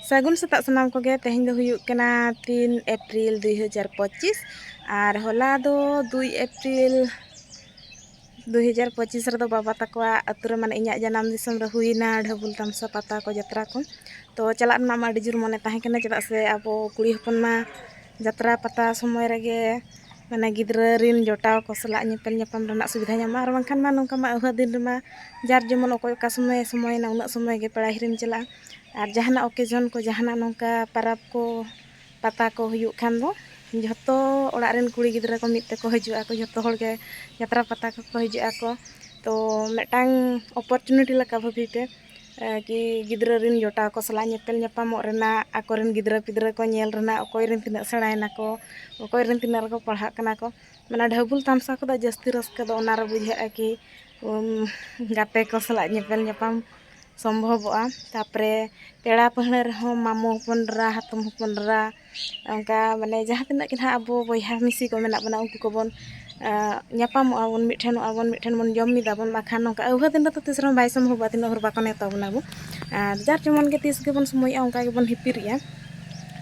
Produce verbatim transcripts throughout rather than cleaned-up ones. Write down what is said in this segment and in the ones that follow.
ᱥᱟᱹᱜᱩᱱ ᱥᱮᱛᱟᱜ ᱥᱟᱱᱟᱢ ᱠᱚᱜᱮ᱾ ᱛᱮᱦᱮᱧ ᱫᱚ ᱦᱩᱭᱩᱜ ᱠᱟᱱᱟ ᱛᱤᱱ ᱮᱯᱨᱤᱞ ᱫᱩᱭ ᱦᱟᱡᱟᱨ ᱯᱚᱸᱪᱤᱥ, ᱟᱨ ᱦᱚᱞᱟ ᱫᱚ ᱫᱩᱭ ᱮᱯᱨᱤᱞ ᱫᱩᱭ ᱦᱟᱡᱟᱨ ᱯᱚᱸᱪᱤᱥ ᱨᱮᱫᱚ ᱵᱟᱵᱟ ᱛᱟᱠᱚᱣᱟᱜ ᱟᱹᱛᱩ ᱨᱮ, ᱢᱟᱱᱮ ᱤᱧᱟᱹᱜ ᱡᱟᱱᱟᱢ ᱫᱤᱥᱚᱢ ᱨᱮ ᱦᱩᱭᱱᱟ ᱰᱷᱟᱹᱵᱩᱞ ᱛᱟᱢᱥᱟ ᱯᱟᱛᱟ ᱠᱚ, ᱡᱟᱛᱨᱟ ᱠᱚ᱾ ᱛᱚ ᱪᱟᱞᱟᱜ ᱨᱮᱱᱟᱜ ᱢᱟ ᱟᱹᱰᱤ ᱡᱳᱨ ᱢᱚᱱᱮ ᱛᱟᱦᱮᱸ ᱠᱟᱱᱟ, ᱪᱮᱫᱟᱜ ᱥᱮ ᱟᱵᱚ ᱠᱩᱲᱤ ᱦᱚᱯᱚᱱ ᱢᱟ ᱡᱟᱛᱨᱟ ᱯᱟᱛᱟ ᱥᱚᱢᱚᱭ ᱨᱮᱜᱮ ᱢᱟᱱᱮ ᱜᱤᱫᱽᱨᱟᱹ ᱨᱮᱱ ᱡᱚᱴᱟᱣ ᱠᱚ ᱥᱟᱞᱟᱜ ᱧᱮᱯᱮᱞ ᱧᱟᱯᱟᱢ ᱨᱮᱱᱟᱜ ᱥᱩᱵᱤᱫᱷᱟ ᱧᱟᱢᱚᱜᱼᱟ, ᱟᱨ ᱵᱟᱝᱠᱷᱟᱱ ᱢᱟ ᱱᱚᱝᱠᱟ ᱢᱟ ᱟᱹᱣᱦᱟᱹ ᱫᱤᱱ ᱨᱮᱢᱟ ᱡᱟᱨ ᱡᱮᱢᱚᱱ ᱚᱠᱚᱭ ᱚᱠᱟ ᱥᱚᱢᱚᱭᱮ ᱥᱚᱢᱚᱭᱮᱱᱟ ᱩᱱᱟᱹᱜ ᱥᱚᱢᱚᱭ ᱜᱮ ᱯᱮᱲᱟ ᱦᱤᱨᱤᱢ ᱪᱟᱞᱟᱜᱼᱟ᱾ ᱟᱨ ᱡᱟᱦᱟᱱᱟᱜ ᱚᱠᱮᱡᱚᱱ ᱠᱚ, ᱡᱟᱦᱟᱱᱟᱜ ᱱᱚᱝᱠᱟ ᱯᱟᱨᱟᱵᱽ ᱠᱚ, ᱯᱟᱛᱟ ᱠᱚ ᱦᱩᱭᱩᱜ ᱠᱷᱟᱱ ᱫᱚ ᱡᱷᱚᱛᱚ ᱚᱲᱟᱜ ᱨᱮᱱ ᱠᱩᱲᱤ ᱜᱤᱫᱽᱨᱟᱹ ᱠᱚ ᱢᱤᱫ ᱛᱮᱠᱚ ᱦᱤᱡᱩᱜ ᱟᱠᱚ, ᱡᱷᱚᱛᱚ ᱦᱚᱲ ᱜᱮ ᱡᱟᱛᱨᱟ ᱯᱟᱛᱟ ᱠᱚᱠᱚ ᱦᱤᱡᱩᱜ ᱟᱠᱚ᱾ ᱛᱚ ᱢᱤᱫᱴᱟᱝ ᱚᱯᱚᱨᱪᱩᱱᱤᱴᱤ ᱞᱮᱠᱟ ᱵᱷᱟᱹᱵᱤ ᱯᱮ, ᱮ, ᱠᱤ ᱜᱤᱫᱽᱨᱟᱹ ᱨᱮᱱ ᱡᱚᱴᱟᱣ ᱠᱚ ᱥᱟᱞᱟᱜ ᱧᱮᱯᱮᱞ ᱧᱟᱯᱟᱢᱚᱜ ᱨᱮᱱᱟᱜ, ᱟᱠᱚᱨᱮᱱ ᱜᱤᱫᱽᱨᱟᱹ ᱯᱤᱫᱽᱨᱟᱹ ᱠᱚ ᱧᱮᱞ ᱨᱮᱱᱟᱜ, ᱚᱠᱚᱭ ᱨᱮᱱ ᱛᱤᱱᱟᱹᱜ ᱥᱮᱬᱟᱭᱮᱱᱟ ᱠᱚ, ᱚᱠᱚᱭ ᱨᱮᱱ ᱛᱤᱱᱟᱹᱜ ᱨᱮᱠᱚ ᱯᱟᱲᱦᱟᱜ ᱠᱟᱱᱟ ᱠᱚ᱾ ᱢᱟᱱᱮ ᱰᱷᱟᱹᱵᱩᱞ ᱛᱟᱢᱥᱟ ᱠᱚᱫᱚ ᱡᱟᱹᱥᱛᱤ ᱨᱟᱹᱥᱠᱟᱹ ᱫᱚ ᱚᱱᱟ ᱨᱮ ᱵᱩᱡᱷᱟᱹᱜᱼᱟ ᱠᱤ, ᱩᱢ, ᱜᱟᱛᱮ ᱠᱚ ᱥᱟᱞᱟᱜ ᱧᱮᱯᱮᱞ ᱧᱟᱯᱟᱢ ᱥᱚᱢᱵᱷᱚᱵᱚᱜᱼᱟ᱾ ᱛᱟᱯᱚᱨᱮ ᱯᱮᱲᱟ ᱯᱟᱹᱦᱲᱟᱹ ᱨᱮᱦᱚᱸ ᱢᱟᱢᱚ ᱦᱚᱯᱚᱱ ᱮᱨᱟ, ᱦᱟᱛᱚᱢ ᱦᱚᱯᱚᱱ ᱮᱨᱟ, ᱚᱱᱠᱟ ᱢᱟᱱᱮ ᱡᱟᱦᱟᱸ ᱛᱤᱱᱟᱹᱜ ᱜᱮ ᱱᱟᱦᱟᱜ ᱟᱵᱚ ᱵᱚᱭᱦᱟ ᱢᱤᱥᱤ ᱠᱚ ᱢᱮᱱᱟᱜ ᱵᱚᱱᱟ, ᱩᱱᱠᱩ ᱠᱚᱵᱚᱱ, ᱟᱸ, ᱧᱟᱯᱟᱢᱚᱜᱼᱟ ᱵᱚᱱ, ᱢᱤᱫ ᱴᱷᱮᱱᱚᱜᱼᱟ ᱵᱚᱱ, ᱢᱤᱫ ᱴᱷᱮᱱ ᱵᱚᱱ ᱡᱚᱢ ᱢᱤᱫᱟ ᱵᱚᱱ᱾ ᱵᱟᱠᱷᱟᱱ ᱱᱚᱝᱠᱟ ᱟᱹᱣᱦᱟᱹ ᱫᱤᱱ ᱨᱮᱫᱚ ᱛᱤᱥ ᱨᱮᱦᱚᱸ ᱵᱟᱭ ᱥᱚᱢᱵᱷᱚᱵᱚᱜᱼᱟ, ᱛᱤᱱᱟᱹᱜ ᱦᱚᱲ ᱵᱟᱠᱚ ᱱᱮᱣᱛᱟ ᱵᱚᱱᱟ ᱵᱚ᱾ ᱟᱨ ᱡᱟᱨ ᱡᱮᱢᱚᱱ ᱜᱮ ᱛᱤᱥ ᱜᱮᱵᱚᱱ ᱥᱚᱢᱚᱭᱚᱜᱼᱟ, ᱚᱱᱠᱟ ᱜᱮᱵᱚᱱ ᱦᱤᱯᱤᱨᱮᱜᱼᱟ᱾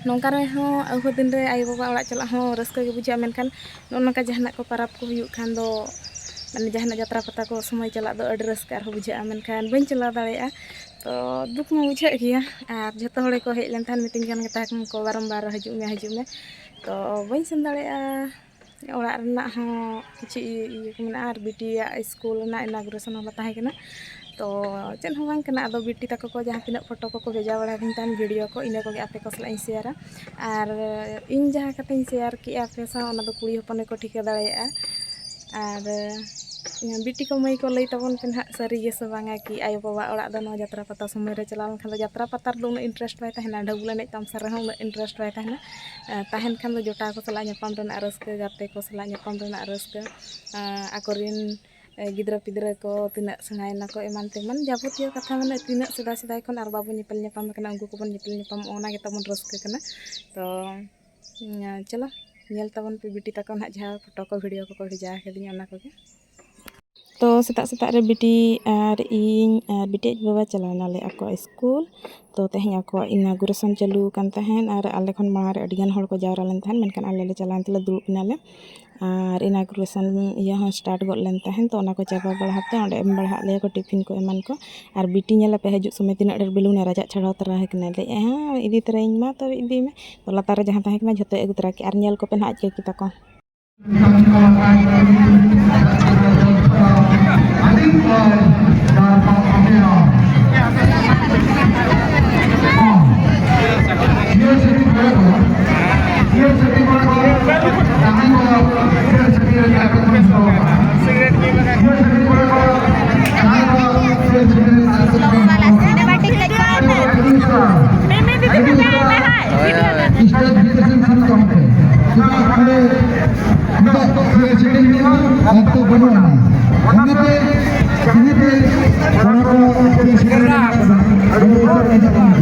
ᱱᱚᱝᱠᱟ ᱨᱮᱦᱚᱸ ᱟᱹᱣᱦᱟᱹ ᱫᱤᱱ ᱨᱮ ᱟᱭᱳᱼᱵᱟᱵᱟ ᱚᱲᱟᱜ ᱪᱟᱞᱟᱜ ᱦᱚᱸ ᱨᱟᱹᱥᱠᱟᱹ ᱜᱮ ᱵᱩᱡᱷᱟᱹᱜᱼᱟ, ᱢᱮᱱᱠᱷᱟᱱ ᱱᱚᱜᱼᱚ ᱱᱚᱝᱠᱟ ᱡᱟᱦᱟᱱᱟᱜ ᱠᱚ ᱯᱟᱨᱟᱵᱽ ᱠᱚ ᱦᱩᱭᱩᱜ ᱠᱷᱟᱱ ᱫᱚ, ᱢᱟᱱᱮ ᱡᱟᱦᱟᱱᱟᱜ ᱡᱟᱛᱨᱟ ᱯᱟᱛᱟ ᱠᱚ ᱥᱚᱢᱚᱭ ᱪᱟᱞᱟᱜ ᱫᱚ ᱟᱹᱰᱤ ᱨᱟᱹᱥᱠᱟᱹ ᱟᱨᱦᱚᱸ ᱵᱩᱡᱷᱟᱹᱜᱼᱟ, ᱢᱮᱱᱠᱷᱟᱱ ᱵᱟᱹᱧ ᱪᱟᱞᱟᱣ ᱫᱟᱲᱮᱭᱟᱜᱼᱟ᱾ ᱛᱚ ᱫᱩᱠ ᱢᱟ ᱵᱩᱡᱷᱟᱹᱜ ᱜᱮᱭᱟ, ᱟᱨ ᱡᱷᱚᱛᱚ ᱦᱚᱲ ᱜᱮᱠᱚ ᱦᱮᱡ ᱞᱮᱱ ᱛᱟᱦᱮᱸᱫ, ᱢᱤᱛᱟᱹᱧ ᱠᱟᱱ ᱜᱮ ᱛᱟᱦᱮᱸ ᱠᱚ, "ᱵᱟᱨᱚᱢᱵᱟᱨ ᱦᱤᱡᱩᱜ ᱢᱮ, ᱦᱤᱡᱩᱜ ᱢᱮ", ᱛᱚ ᱵᱟᱹᱧ ᱥᱮᱱ ᱫᱟᱲᱮᱭᱟᱜᱼᱟ᱾ ᱚᱲᱟᱜ ᱨᱮᱱᱟᱜ ᱦᱚᱸ ᱠᱤᱪᱷᱩ ᱤᱭᱟᱹ ᱠᱚ ᱢᱮᱱᱟᱜᱼᱟ, ᱟᱨ ᱵᱤᱴᱤᱭᱟᱜ ᱥᱠᱩᱞ ᱨᱮᱱᱟᱜ ᱤᱱᱟᱜᱩᱨᱮᱥᱚᱱ ᱦᱚᱸ ᱛᱟᱦᱮᱸ ᱠᱟᱱᱟ᱾ ᱛᱚ ᱪᱮᱫ ᱦᱚᱸ ᱵᱟᱝ ᱠᱟᱱᱟ, ᱟᱫᱚ ᱵᱤᱴᱤ ᱛᱟᱠᱚ ᱠᱚ ᱡᱟᱦᱟᱸ ᱛᱤᱱᱟᱹᱜ ᱯᱷᱳᱴᱳ ᱠᱚᱠᱚ ᱵᱷᱮᱡᱟ ᱵᱟᱲᱟ ᱟᱹᱫᱤᱧ ᱛᱟᱦᱮᱱ, ᱵᱷᱤᱰᱤᱭᱳ ᱠᱚ, ᱤᱱᱟᱹ ᱠᱚᱜᱮ ᱟᱯᱮ ᱠᱚ ᱥᱟᱞᱟᱜ ᱤᱧ ᱥᱮᱭᱟᱨᱟ᱾ ᱟᱨ ᱤᱧ ᱡᱟᱦᱟᱸ ᱠᱟᱛᱷᱟᱧ ᱥᱮᱭᱟᱨ ᱠᱮᱜᱼᱟ ᱟᱯᱮ ᱥᱟᱶ, ᱚᱱᱟ ᱫᱚ ᱠᱩᱲᱤ ᱦᱚᱯᱚᱱ ᱜᱮᱠᱚ ᱴᱷᱤᱠᱟᱹ ᱫᱟᱲᱮᱭᱟᱜᱼᱟ᱾ ᱟᱨ ᱵᱤᱴᱤ ᱠᱚ ᱢᱟᱹᱭ ᱠᱚ, ᱞᱟᱹᱭ ᱛᱟᱵᱚᱱ ᱯᱮ ᱱᱟᱦᱟᱜ, ᱥᱟᱹᱨᱤ ᱜᱮ ᱥᱮ ᱵᱟᱝᱟ ᱠᱤ ᱟᱭᱳᱼᱵᱟᱵᱟ ᱚᱲᱟᱜ ᱫᱚ ᱱᱚᱣᱟ ᱡᱟᱛᱨᱟ ᱯᱟᱛᱟ ᱥᱚᱢᱚᱭ ᱨᱮ ᱪᱟᱞᱟᱣ ᱞᱮᱱᱠᱷᱟᱱ ᱫᱚ, ᱡᱟᱛᱨᱟ ᱯᱟᱛᱟ ᱨᱮᱫᱚ ᱩᱱᱟᱹᱜ ᱤᱱᱴᱟᱨᱮᱥᱴ ᱵᱟᱭ ᱛᱟᱦᱮᱱᱟ, ᱰᱷᱟᱹᱵᱩᱞ ᱮᱱᱮᱡ ᱛᱟᱢᱥᱟ ᱨᱮᱦᱚᱸ ᱩᱱᱟᱹᱜ ᱤᱱᱴᱟᱨᱮᱥᱴ ᱵᱟᱭ ᱛᱟᱦᱮᱱᱟ᱾ ᱛᱟᱦᱮᱱ ᱠᱷᱟᱱ ᱫᱚ ᱡᱚᱴᱟᱣ ᱠᱚ ᱥᱟᱞᱟᱜ ᱧᱟᱯᱟᱢ ᱨᱮᱱᱟᱜ ᱨᱟᱹᱥᱠᱟᱹ, ᱜᱟᱛᱮ ᱠᱚ ᱥᱟᱞᱟᱜ ᱧᱟᱯᱟᱢ ᱨᱮᱱᱟᱜ ᱨᱟᱹᱥᱠᱟᱹ, ᱟᱠᱚᱨᱮᱱ ᱜᱤᱫᱽᱨᱟᱹ ᱯᱤᱫᱽᱨᱟᱹ ᱠᱚ ᱛᱤᱱᱟᱹᱜ ᱥᱮᱬᱟᱭᱮᱱᱟ ᱠᱚ, ᱮᱢᱟᱱ ᱛᱮᱢᱟᱱ ᱡᱟᱵᱚᱛᱤᱭᱚ ᱠᱟᱛᱷᱟ, ᱢᱟᱱᱮ ᱛᱤᱱᱟᱹᱜ ᱥᱮᱫᱟᱭ ᱥᱮᱫᱟᱭ ᱠᱷᱚᱱ ᱟᱨ ᱵᱟᱵᱚᱱ ᱧᱮᱯᱮᱞ ᱧᱟᱯᱟᱢ ᱟᱠᱟᱱᱟ, ᱩᱱᱠᱩ ᱠᱚᱵᱚᱱ ᱧᱮᱯᱮᱞ ᱧᱟᱯᱟᱢᱚᱜᱼᱟ, ᱚᱱᱟ ᱜᱮ ᱛᱟᱵᱚᱱ ᱨᱟᱹᱥᱠᱟᱹ ᱠᱟᱱᱟ᱾ ᱛᱚ ᱪᱚᱞᱚ, ᱧᱮᱞ ᱛᱟᱵᱚᱱ ᱯᱮ ᱵᱤᱴᱤ ᱛᱟᱠᱚ ᱱᱟᱦᱟᱜ ᱡᱟᱦᱟᱸ ᱯᱷᱳᱴᱳ ᱠᱚ, ᱵᱷᱤᱰᱤᱭᱳ ᱠᱚᱠᱚ ᱵᱷᱮᱡᱟ ᱟᱠᱟᱫᱤᱧᱟ, ᱚᱱᱟ ᱠᱚᱜᱮ᱾ ᱛᱚ ᱥᱮᱛᱟᱜ ᱥᱮᱛᱟᱜ ᱨᱮ ᱵᱤᱴᱤ ᱟᱨ ᱤᱧ ᱟᱨ ᱵᱤᱴᱤ ᱟᱡ ᱵᱟᱵᱟ ᱪᱟᱞᱟᱣ ᱮᱱᱟᱞᱮ ᱟᱠᱚᱣᱟᱜ ᱥᱠᱩᱞ᱾ ᱛᱚ ᱛᱮᱦᱮᱧ ᱟᱠᱚᱣᱟᱜ ᱤᱱᱟᱜᱩᱨᱮᱥᱚᱱ ᱪᱟᱹᱞᱩ ᱟᱠᱟᱱ ᱛᱟᱦᱮᱸᱫ ᱟᱨ ᱟᱞᱮ ᱠᱷᱚᱱ ᱢᱟᱲᱟᱝ ᱨᱮ ᱟᱹᱰᱤ ᱜᱟᱱ ᱦᱚᱲ ᱠᱚ ᱡᱟᱣᱨᱟ ᱞᱮᱱ ᱛᱟᱦᱮᱸᱫ, ᱢᱮᱱᱠᱷᱟᱱ ᱟᱞᱮ ᱞᱮ ᱪᱟᱞᱟᱣᱮᱱ ᱛᱮᱞᱮ ᱫᱩᱲᱩᱵ ᱮᱱᱟᱞᱮ᱾ ᱟᱨ ᱤᱱᱟᱜᱩᱨᱮᱥᱚᱱ ᱤᱭᱟᱹ ᱦᱚᱸ ᱥᱴᱟᱨᱴ ᱜᱚᱫ ᱞᱮᱱ ᱛᱟᱦᱮᱸᱫ, ᱛᱚ ᱚᱱᱟ ᱠᱚ ᱪᱟᱵᱟ ᱵᱟᱲᱟ ᱠᱟᱛᱮ ᱚᱸᱰᱮ ᱮᱢ ᱵᱟᱲᱟ ᱟᱫ ᱞᱮᱭᱟ ᱠᱚ ᱴᱤᱯᱷᱤᱱ ᱠᱚ ᱮᱢᱟᱱ ᱠᱚ᱾ ᱟᱨ ᱵᱤᱴᱤ ᱧᱮᱞ ᱟᱯᱮ ᱦᱤᱡᱩᱜ ᱥᱚᱢᱚᱭ ᱛᱤᱱᱟᱹᱜ ᱰᱷᱮᱨ ᱵᱮᱞᱩᱱ ᱮ ᱨᱟᱡᱟᱜ ᱪᱷᱟᱲᱟᱣ ᱛᱚᱨᱟ ᱟᱠᱟᱱᱟ᱾ ᱞᱟᱹᱭᱮᱫᱼᱟᱭ, "ᱦᱮᱸ, ᱤᱫᱤ ᱛᱚᱨᱟᱭᱟᱹᱧ ᱢᱟ, ᱛᱚᱵᱮ ᱤᱫᱤᱭ ᱢᱮ᱾" ᱛᱚ ᱞᱟᱛᱟᱨ ᱨᱮ ᱡᱟᱦᱟᱸ ᱛᱟᱦᱮᱸ ᱠᱟᱱᱟ ᱡᱷᱚᱛᱚᱭ ᱟᱹᱜᱩ ᱛᱚᱨᱟ ᱠᱮᱫᱼᱟ ᱟᱨ ᱧᱮᱞ ᱠᱚᱯᱮ ᱱᱟᱦᱟᱜ ᱟᱡ ᱠᱟᱹᱠᱤ ᱛᱟᱠᱚ᱾ ᱦᱳᱭ, ᱦᱳᱭ᱾ ᱚᱠᱛᱚ ᱵᱟᱹᱱᱩᱜ ᱟᱹᱱᱤᱡ᱾ ᱚᱱᱟᱛᱮ ᱡᱟᱦᱟᱸ ᱛᱮ ᱠᱚᱲᱟ ᱠᱚ ᱟᱹᱰᱤ ᱩᱥᱟᱹᱨᱟ ᱦᱤᱡᱩᱜ ᱠᱟᱱᱟ᱾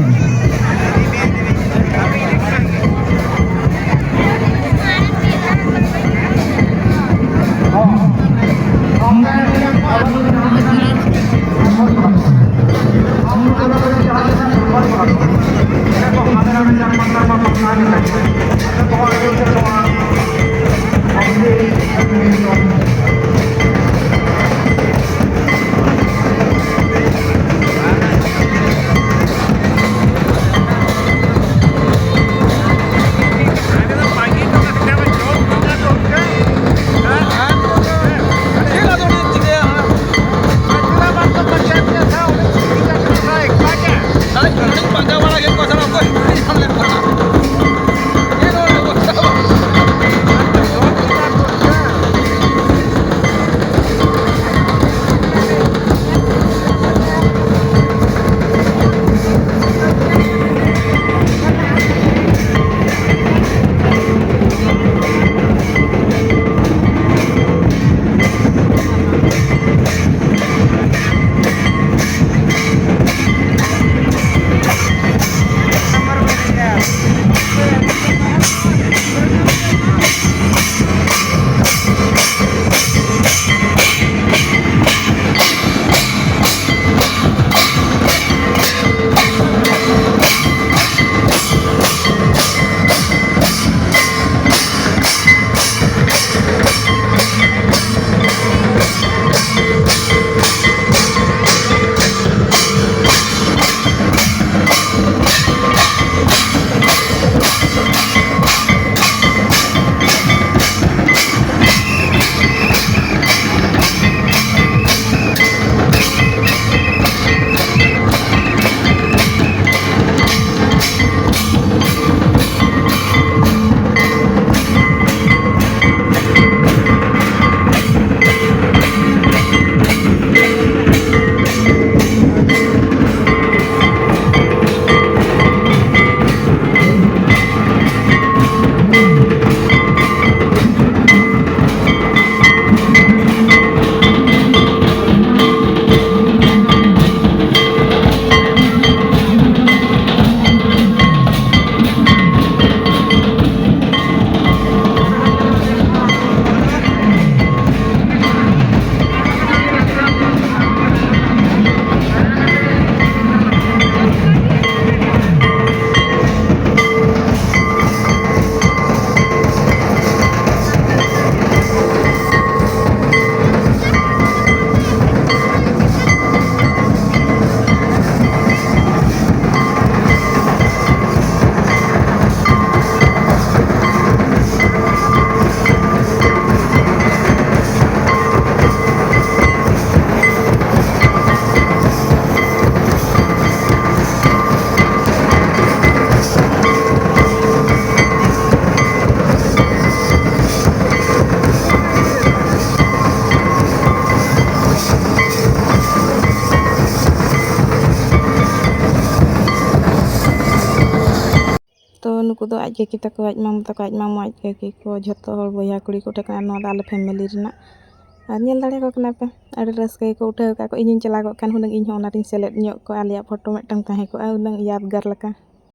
ᱩᱱᱠᱩ ᱫᱚ ᱟᱡ ᱠᱟᱹᱠᱤ ᱛᱟᱠᱚ, ᱟᱡ ᱢᱟᱢᱩ ᱛᱟᱠᱚ, ᱟᱡ ᱢᱟᱢᱩ, ᱟᱡ ᱠᱟᱹᱠᱤ ᱠᱚ, ᱡᱷᱚᱛᱚ ᱦᱚᱲ ᱵᱚᱭᱦᱟ ᱠᱩᱲᱤ ᱠᱚ ᱩᱴᱷᱟᱹᱣ ᱠᱟᱱᱟ᱾ ᱟᱨ ᱱᱚᱣᱟ ᱫᱚ ᱟᱞᱮ ᱯᱷᱮᱢᱮᱞᱤ ᱨᱮᱱᱟᱜ᱾ ᱟᱨ ᱧᱮᱞ ᱫᱟᱲᱮᱭᱟᱠᱚ ᱠᱟᱱᱟ ᱯᱮ, ᱟᱹᱰᱤ ᱨᱟᱹᱥᱠᱟᱹ ᱜᱮᱠᱚ ᱩᱴᱷᱟᱹᱣ ᱟᱠᱟᱫ ᱠᱚ᱾ ᱤᱧᱤᱧ ᱪᱟᱞᱟᱣ ᱠᱚᱜ ᱠᱷᱟᱱ ᱦᱩᱱᱟᱹᱝ ᱤᱧ ᱦᱚᱸ ᱚᱱᱟ ᱨᱤᱧ ᱥᱮᱞᱮᱫ ᱧᱚᱜ ᱠᱚᱜᱼᱟ, ᱟᱞᱮᱭᱟᱜ ᱯᱷᱳᱴᱳ ᱢᱤᱫᱴᱟᱝ ᱛᱟᱦᱮᱸ ᱠᱚᱜᱼᱟ ᱦᱩᱱᱟᱹᱝ ᱭᱟᱫᱽᱜᱟᱨ ᱞᱮᱠᱟ᱾